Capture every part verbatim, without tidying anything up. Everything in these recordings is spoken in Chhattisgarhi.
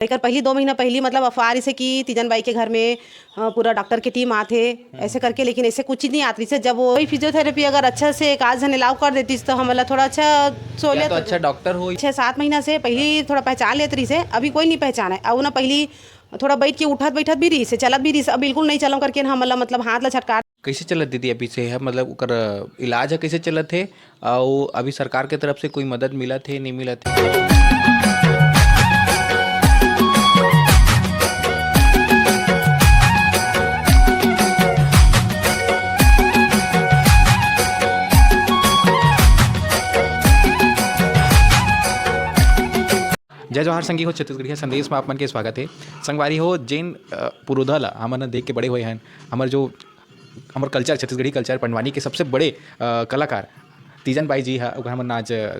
एकर पहली दो महीना पहली मतलब अफवाह रहिसे कि तीजन बाई के घर में, अ, पूरा डॉक्टर के टीम आथे, ऐसे करके, लेकिन ऐसे कुछ चीज नहीं आत रहिसे। जब वो फिजियोथेरेपी अगर अच्छा से एक आध झन अलाउ कर देतिस, तो हमन ला थोड़ा अच्छा या तो अच्छा डॉक्टर हो। छः सात महीना से पहली थोड़ा पहचान लेत रहिसे, अभी कोई नहीं पहचान है। अउ ना पहली थोड़ा बैठ के उठत बैठत भी रहिसे, चलत भी रहिसे, अब बिल्कुल नहीं चलम करके ना हमन ला मतलब हाथ ला छटकार। कैसे चलत दीदी अभी से है, मतलब ओकर इलाज है कैसे चलत है, अउ अभी सरकार के तरफ से कोई मदद मिलत हे, नहीं मिलत हे? जय जोहार संगी हो, छत्तीसगढ़िया संदेश में आप मन के स्वागत है। संगवारी हो, जेन, अ, पुरोधा ला हमन देख के बड़े हुए हैं, हमर जो, हमर कल्चर, छत्तीसगढ़ी कल्चर, पंडवानी के सबसे बड़े, अ, कलाकार तीजन बाई जी हा, ओकर हमन आज, अ,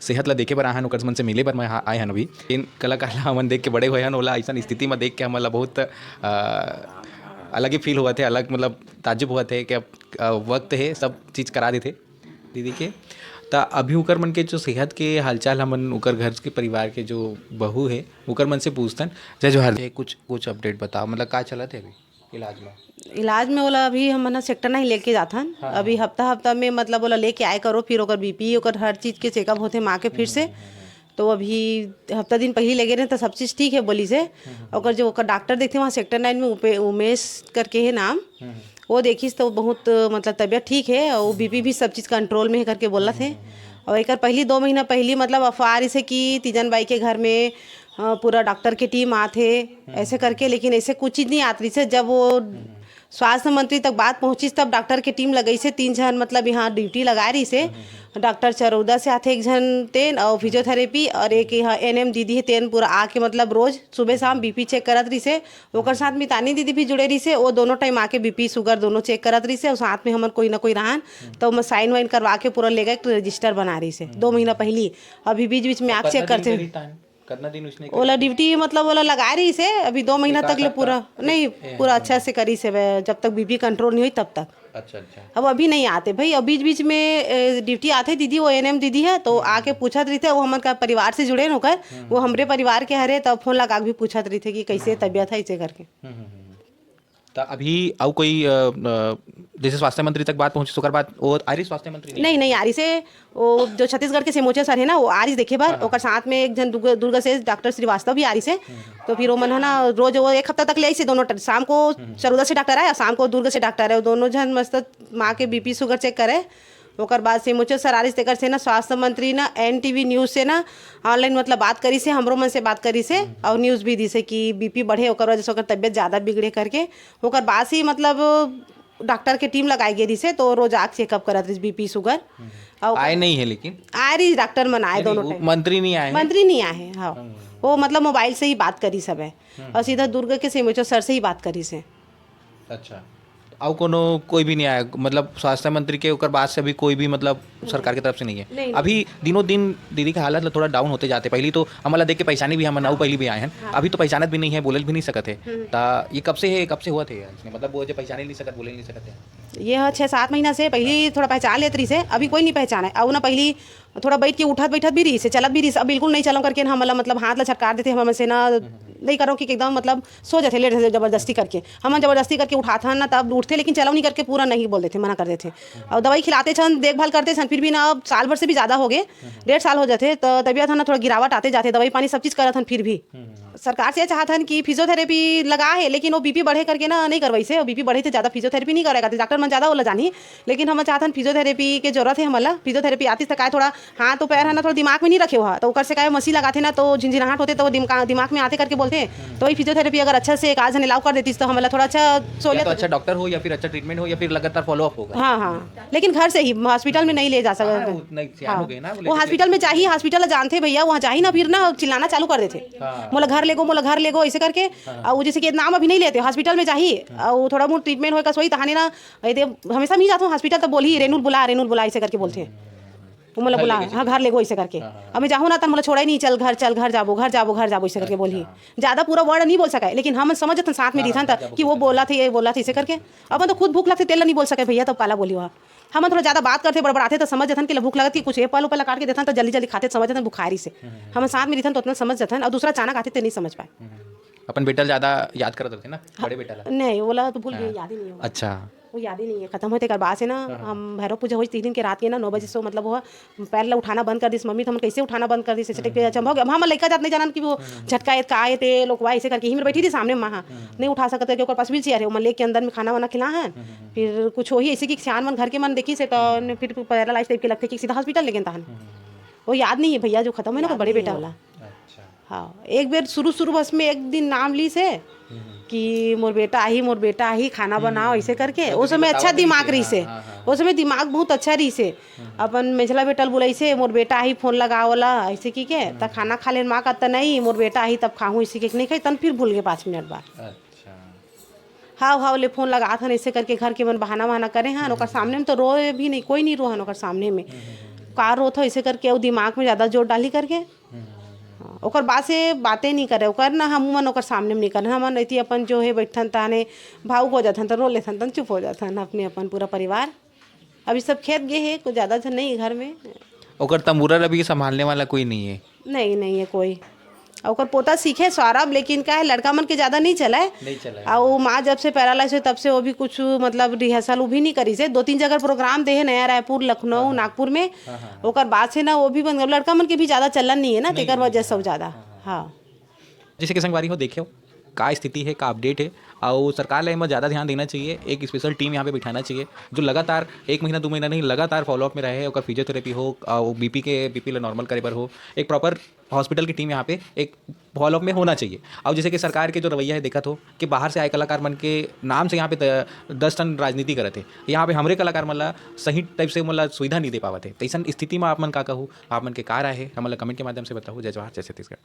सेहत ला देखे बर आए हन, ओकर मन से मिले बर मैं हा-, आए हन अभी। इन कलाकार ला हमन देख के बड़े हुए हन, ओला अइसन स्थिति में देख के हमन ला बहुत, अ, अलग ही फील हुआ थे, अलग मतलब ताज्जुब हुआ थे कि अब, अ, वक्त है, सब चीज करा देथे दीदी के। त अभी ओकर मन के जो सेहत के हालचाल हमन ओकर घर के परिवार के जो बहू है ओकर मन से पूछतन। जय जोहार। ये कुछ, कुछ अपडेट बताओ, मतलब का चलत है अभी इलाज में? इलाज में ओला अभी हमन ह सेक्टर नहीं लेके जाथन। हाँ, अभी हाँ। हफ्ता हफ्ता में मतलब ओला लेके आए करो, फिर ओकर बीपी, ओकर हर चीज के चेकअप होथे माँ के फिर से। हम्म, हम्म, हम्म। तो अभी हफ्ता दिन पहली लेगे रहे तो सब चीज ठीक है बोली से। हम्म, हम्म। ओकर जो ओकर डॉक्टर देखते वहाँ सेक्टर नाइन में उपे-, उमेश करके है नाम। हम्म। वो देखिस तो बहुत मतलब तबीयत ठीक है और बीपी भी सब चीज कंट्रोल में है करके बोलत है। हम्म, हम्म, हम्म। और एकर पहली दो महीना पहली मतलब अफवाह रहिसे कि तीजन बाई के घर में, अ, पूरा डॉक्टर के टीम आथे, हम्म। ऐसे करके, लेकिन ऐसे कुछ चीज नहीं आत रहिसे। जब वो हम्म। स्वास्थ्य मंत्री तक बात पहुंचिस तब डॉक्टर के टीम लगइसे, तीन झन मतलब यहाँ ड्यूटी लगाए रहिसे। हम्म, हम्म। डॉक्टर चरौदा से आथे एक झन तेन और फिजियोथेरेपी और एक यहाँ एनएम दीदी है तेन पूरा आके मतलब रोज सुबह शाम बीपी चेक करत रहिसे। ओकर साथ मितानी दीदी भी जुड़े रहिसे, वो दोनों टाइम आके बीपी शुगर दोनों चेक करत रहिसे और साथ में हमन कोई ना कोई रहन, हम्म। तो ओमा साइन वाइन करवा के पूरा लेगा एक रजिस्टर बना रहिसे। हम्म। दो महीना पहली, अभी बीच बीच में आके चेक करथे। कतना दिन उसने ओला करी? ड्यूटी मतलब ओला लगाए रहिसे, अभी दो महीना एक तक ले आध पूरा हफ्ता? नहीं, ए, पूरा हाँ। अच्छा से करिसे वह, जब तक बीपी कंट्रोल नहीं हुई तब तक। अच्छा, अच्छा। अब अभी नहीं आते भाई, अब बीच बीच में, ए, ड्यूटी आथे दीदी, वो एनएम दीदी है, तो हम्म। आके पूछत रहिथे, वो हमन का परिवार से जुड़े न ओकर, हम्म। वो हमरे परिवार के हरे, तब फोन लगा के भी पूछत रहिथे कि कैसे हम्म। तबीयत है, इसे करके। हम्म, हम्म, हम्म। त अभी अउ कोई, अ, अ, जैसे स्वास्थ्य मंत्री तक बात पहुंची, ओकर बाद वो आ रही स्वास्थ्य मंत्री नहीं? नहीं, नहीं आ रही से, वो जो छत्तीसगढ़ के सेमोचे सर है ना, वो आ रही देखे बर, हाँ, हाँ। ओकर साथ में एक झन दुर्ग, दुर्ग से डॉक्टर श्रीवास्तव भी आ रही से। हम्म। तो फिर वो मन है ना, रोज वो एक हफ्ता तक ले आई से दोनों ट-, शाम को हम्म। चरौदा से डॉक्टर आए और शाम को दुर्ग से डॉक्टर आए, वो दोनों झन मस्त माँ के बीपी शुगर चेक करे। ओकर बाद सेमोचे सर आ रही से, तेकर से ना स्वास्थ्य मंत्री ना एनटीवी न्यूज से ना ऑनलाइन मतलब बात करी से, हमरो मन से बात करी से हम्म। और न्यूज भी दी से कि बीपी बढ़े, ओकर वजह से ओकर तबीयत ज्यादा बिगड़े करके। ओकर बाद से ही मतलब डॉक्टर के टीम लगाए गे रहिसे, तो रोज आके चेकअप करत रहिस, बीपी, शुगर। हम्म। अउ आए नहीं है लेकिन? आए रहिस डॉक्टर मन, आए नहीं, दोनों नहीं, वो टाइम। मंत्री नहीं आए हैं? मंत्री नहीं आए हैं, हाँ। हम्म। वो मतलब मोबाइल से ही बात करी सब है। हम्म। और सीधा दुर्ग के सेमोचो सर से ही बात करी से। अच्छा। अउ कोनो कोई भी नहीं आया, मतलब स्वास्थ्य मंत्री के ओकर बाद से अभी कोई भी मतलब सरकार की तरफ से नहीं है? नहीं, नहीं। अभी दिनों दिन दीदी के हालत ला थोड़ा डाउन होते जाते। पहली तो हमन ला देख के पहचानी भी, हमन अउ पहली भी आए हैं। हाँ। अभी तो पहचानत भी नहीं है, बोलल भी नहीं सकत है। हम्म। ता ये कब से है, कब से हुआ थे? इसने मतलब वो जो पहचाने नहीं सकत, बोले नहीं सकत है। ये ह छः सात महीना से पहली थोड़ा पहचान लेत रहिसे, अभी कोई नहीं पहचाने। अउ ना पहली थोड़ा बैठ के उठत बैठत भी रहिसे, चलत भी रहिसे, अब बिल्कुल नहीं चलम करके ना हमन ला मतलब हाथ ला छटकार देथे, हमन से ना नहीं करो कि एकदम मतलब सो जाथे लेट जबरदस्ती करके। हमन जबरदस्ती करके उठाथन ना तब उठथे, लेकिन चलव नहीं करके पूरा नहीं बोल देथे, मना कर देथे। अउ दवाई खिलाते छन, देखभाल करते छन, फिर भी ना अब साल भर से भी ज़्यादा हो गए, डेढ़ साल हो जाथे, तो तबीयत ह ना थोड़ा गिरावट आते जाथे, दवाई पानी सब चीज़ करत हन फिर भी। सरकार से ये चाहत हन कि फिजियोथेरेपी लगा है, लेकिन वो बीपी बढ़े करके ना नहीं करवाइसे, और बीपी बढ़े तो ज़्यादा फिजियोथेरेपी नहीं करे करते, डॉक्टर मन ज़्यादा ओला जानी, लेकिन हम चाहत हन फिजियोथेरेपी के जरूरत है हमन ला। फिजियोथेरेपी आतिस त काय थोड़ा हाथ तो पैर है ना, थोड़ा दिमाग में नहीं रखे हुआ, तो ओकर से काय मशीन लगाते ना तो झिनझिनाहट होते तो दिमाग, दिमाग में आते करके बोलते। तो वही फिजियोथेरेपी अगर अच्छा से एक आध झन अलाउ कर देतिस तो हमन ला थोड़ा अच्छा या सहूलियत तो होती। अच्छा डॉक्टर हो या फिर अच्छा ट्रीटमेंट हो या फिर लगातार फॉलोअप होगा। हाँ, हाँ, लेकिन घर से ही, हॉस्पिटल में नहीं ले जा हाँ, सकते। वो नहीं, सियान हाँ। हो गए ना, वो वो लेके हॉस्पिटल में जाही, हॉस्पिटल जानथे भैया, वहाँ जाही ना, फिर ना चिल्लाना चालू कर देथे। हाँ। मोला घर ले गो, मोला घर ले गो, ऐसे करके। हाँ। और वो जैसे कि नाम अभी नहीं लेते, हॉस्पिटल में जाही, हाँ। और वो थोड़ा बहुत ट्रीटमेंट होएगा, सोई तहाने ना, ये दे, हमेशा मैं जाता हूँ हॉस्पिटल, तो बोली, "रेनू ल बुला, रेनू ल बुला", ऐसे करके बोलथे। हम्म। वो मोला घर बोला, लेके "हाँ, चले। घर लेगो," ऐसे करके। हाँ, हाँ, हाँ। अब मैं जाहूँ ना, त मोला छोड़ा ही नहीं, "चल घर, चल घर जाबो, घर जाबो, घर जाबो," ऐसे करके बोलही। अच्छा। ज्यादा पूरा word नहीं बोल सके, लेकिन हम समझ जथन साथ में हाँ, रहिथन, हाँ, त जाबो, कि वो जाबो। बोला थे, ये बोला थे, ऐसे करके। अपन तो खुद भूख लगथे, तेला नहीं बोल सके भैया, तब काला बोली वहाँ। हमन थोड़ा ज्यादा बात करथे, बड़बड़ाथे, त समझ जथन कि ला भूख लगत, कि कुछ एप्पल उप्पल काट के देथन, त जल्दी जल्दी खाथे, त समझ जथन बुखारी से। हम्म, हम्म, हमन साथ में रहिथन, त उतना समझ जथन, और दूसरा अचानक आथे, ते नहीं समझ पाए। हम्म, हम्म। अपन बेटा ल ज्यादा याद करत रहिथे ना, हाँ, बड़े बेटा ला। नहीं, वोला तो भूल गए, हाँ। याद ही नहीं है वो। अच्छा। वो याद ही नहीं है, खत्म होते कर बाद से ना, हाँ, हाँ। हम भैरव पूजा होई तीन दिन के रात के ना, नौ बजे से, मतलब, वो पैर ला उठाना बंद कर दिस मम्मी, तो हमन कैसे उठाना बंद कर दिस, ऐसे हम्म, टाइप के हम्म। अचंभव हो गया। हम लइका जात नहीं जानन कि वो हम्म। झटका एत का आए ते लोग वा ऐसे करके, ही मेरे बैठी थी सामने माँ, हाँ। हम्म। नहीं उठा सकते, कि ओकर पास व्हील चेयर है, वो मन लेके अंदर में खाना वाना खिला है। हम्म, हम्म, हम्म। फिर कुछ वही ऐसे कि सियान मन घर के मन देखी से, तो हम्म। फिर पैरालाइज टाइप के लगथे कि सीधा हॉस्पिटल लेके तहन। हम्म, हम्म, हम्म। वो याद नहीं है भैया, जो खत्म है ना, ओकर याद बड़े नहीं बेटा है। वाला। अच्छा। हाँ, एक बेर शुरू शुरू बस में एक दिन नाम ली से हम्म। कि "मोर बेटा आही, मोर बेटा आही, खाना हम्म, बनाओ," हम्म, ऐसे हम्म। करके। हाँ, वो दीदी समय बतावा अच्छा तो दिमाग नहीं रही थी। से। हाँ, हाँ, हाँ। वो समय दिमाग बहुत अच्छा रही से। हम्म, हम्म। अपन मेझला बेटा ल बुलाई से, "मोर बेटा आही, फोन लगाओ ला," ऐसे की के, हम्म। "त खाना खा लेन माँ," का, "त नहीं, मोर बेटा आही तब खाहूँ," ऐसे के नहीं खाई, तन फिर भूल गए पाँच मिनट बाद। अच्छा। हाव, हाव, ले फोन लगात हन, ऐसे करके घर के मन बहाना वहाना करे हन, हम्म, ओकर हम्म। सामने में तो रोए भी नहीं, कोई नहीं रोहन ओकर सामने में। हम्म, हम्म, हम्म। का रोत हो, ऐसे करके वो दिमाग में ज्यादा जोर डाली करके। हम्म, हम्म, हम्म। हाँ, ओकर बाद से बातें नहीं करे, ओकर ना हम मन ओकर सामने में नहीं करे, हमन एती अपन जो है बैठन ताने भावुक हो जाथन, त रो लेथन, तन चुप हो जाथन अपने अपन पूरा परिवार। अभी सब खेत गे हे, कुछ ज्यादा झन नहीं घर में। ओकर तंबूरा ल भी संभालने वाला कोई नहीं है? नहीं, नहीं है कोई। अउ ओकर पोता सीखे सौरभ, लेकिन का है, लड़का मन के ज्यादा नहीं चलाए। नहीं चलाए। अउ माँ जब से पैरालाइज हुई, तब से वो भी कुछ, मतलब, रिहर्सल वो भी नहीं करी से। दो तीन जगह प्रोग्राम दे है, नया रायपुर, लखनऊ, हाँ, हाँ। नागपुर में। हाँ, हाँ, हाँ। ओकर बाद से ना वो भी बंद, लड़का मन के भी ज्यादा चलन नहीं है ना, नहीं, तेकर नहीं, वजह से हाँ, वो ज्यादा। हाँ, हाँ। हाँ। जैसे कि संगवारी हो, देखे हो, का स्थिति है, का अपडेट है, अउ सरकार ला एमा ज्यादा ध्यान देना चाहिए। एक स्पेशल टीम यहाँ पे बिठाना चाहिए, जो लगातार एक महीना, दो महीना नहीं, लगातार फॉलोअप में रहे, ओकर फिजियोथेरेपी हो, अउ बीपी के, बीपी ला नॉर्मल करे बर हो, एक प्रॉपर हॉस्पिटल की टीम यहाँ पे एक फॉलोअप में होना चाहिए। अउ जैसे कि सरकार के जो रवैया है, देखत हो कि बाहर से आए कलाकार मन के नाम से यहाँ पे द-, दस ठन राजनीति करत हे, यहाँ पे हमरे कलाकार मन ला सही टाइप से, मतलब, सुविधा नहीं दे पावत हे। तो ऐसन स्थिति में आप मन का कहू, आप मन के का राय है, हमन ला कमेंट के माध्यम से बताओ। जय जोहार, जय छत्तीसगढ़।